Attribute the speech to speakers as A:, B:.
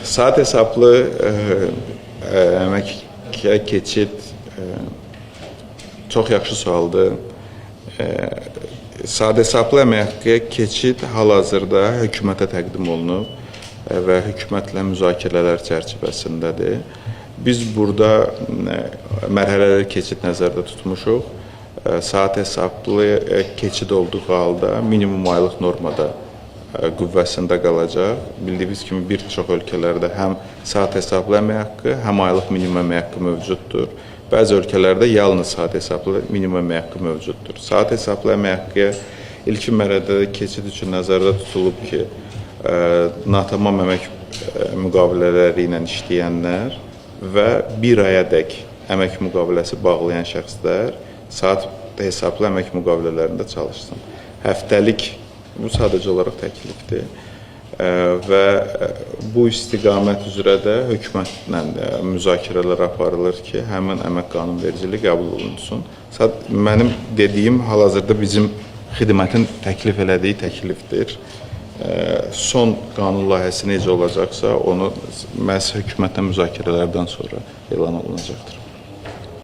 A: Saat hesablı əməkə keçid çox yaxşı sualdır. Saat hesablı əmək haqqıya keçid hal-hazırda hökumətə təqdim olunub və hökumətlə müzakirələr çərçivəsindədir. Biz burada mərhələli keçid nəzərdə tutmuşuq. Saat hesablı keçid olduğu halda minimum aylıq normada qüvvəsində qalacaq. Bildiyiniz kimi bir çox ölkələrdə həm saat hesablı əmək haqqı, həm aylıq minimum əmək haqqı mövcuddur. Bəzi ölkələrdə yalnız saat hesablı minimum əmək haqqı mövcuddur. Saat hesablı əmək haqqıya ilkin mərhələdə keçid üçün nəzərdə tutulub ki, natamam əmək müqavilələri ilə işləyənlər və bir ayadək əmək müqaviləsi bağlayan şəxslər saat hesablı əmək müqavilələrində çalışsın. Həftəlik bu sadəcə olaraq təklifdir. Və bu istiqamət üzrə də hökumətlə müzakirələr aparılır ki, həmin əmək qanunvericiliyi qəbul olunsun. Mənim dediyim hal-hazırda bizim xidmətin təklif elədiyi təklifdir. Son qanun layihəsi necə olacaqsa, onu məhz hökumətlə müzakirələrdən sonra elan olunacaqdır.